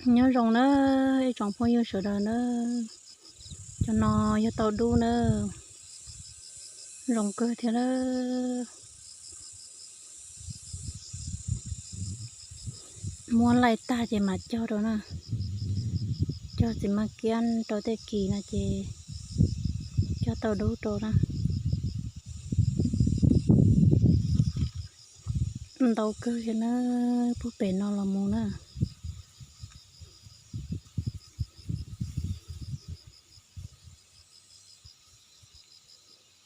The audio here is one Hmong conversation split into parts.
Nyob zoo na ib tsoom phooj ywg sawv daws na, cov no yog tau dub na, zoo kawg thiab na. Muab laij tag ces mam cog rau na, cog txiv maj kiab rau tej kis no ces cog tau dub rau na. Ntau kawg thiab na, puag pem no los mus na.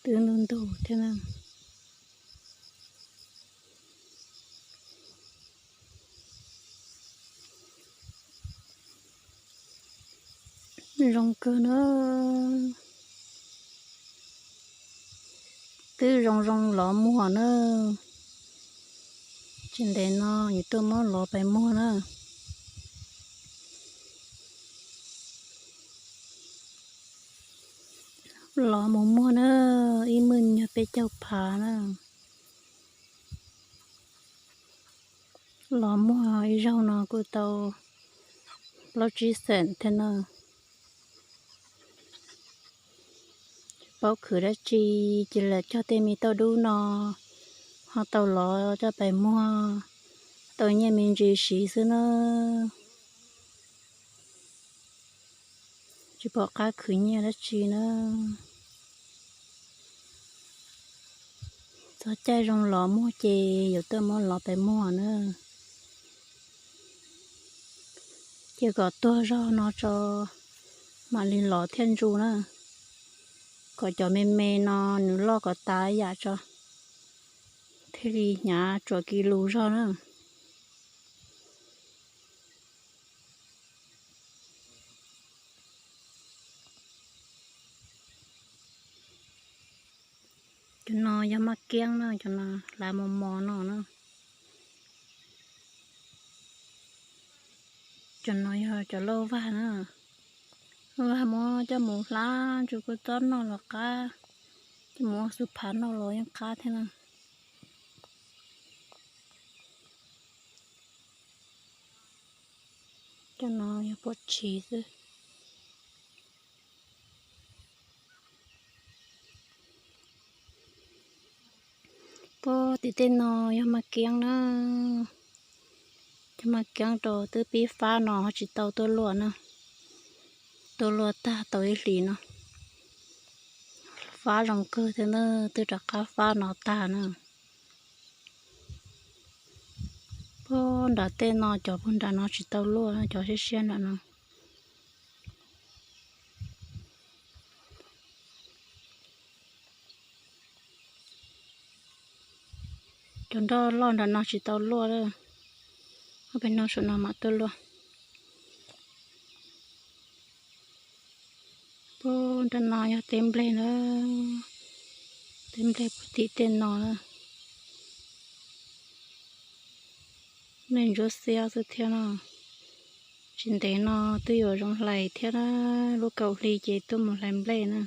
Twb ntug ntug thiab na. Zoo kawg na. Twb zoo zoo lov muag na. Tsis ntev no yuav tuaj muab lov pais muag na. Lov mus muag na, ib mwj nyuag peb caug phav na. Lov muag ib zaug no kuj tau plaub tsib xeem thiab na. Tsis paub khwv dab tsi, cia li cog tej me tauj dub no ho tau lov coj pais muag, tau nyiaj me ntsis siv xwb na. Tsis pom qab khwv nyiaj dab tsi na. Txog caij zoo lov muag ces yuav tuaj muab lov pais muag na. Ces kom tuag zog no tso mam li lov thiaj ntsu na. Kom cov me me no nws loj kom tas yam tso, thiaj li hnyav tsuam ki lus zog na. Cov no yog maj kiab na, cov no hlav mos mos no na. Cov no yog cov lauj vag na, lauj vag muab coj mus hlab ntsuj kua txob noj los qab, coj mus ua xu phav noj los yeej qab thiab na. Cov no yog puam tshis xwb. Puag tim tej no yog maj kiab na. Cov maj kiab rau twb pib fab no ho tsis tau tuaj luaj na. Tuaj luaj tag tau ib hlis no. Fab zoo kawg thiab na, twb rov qab fab no tag na. Puag nram tej no cov puag nram no tsis tau luaj, cov siab siab nram no. Cov nroj loj nram no tsis tau luaj, ob peb hnub saum no mam tuaj luaj. Puag nram no yog teb nplej na, teb nplej puag tim tej no na. Nplej ntsuab xiab xwb thiab no. Tsis ntev no twb yuav zoo hlais thiab na, lub kaum hli ces tuaj mus hlais nplej na.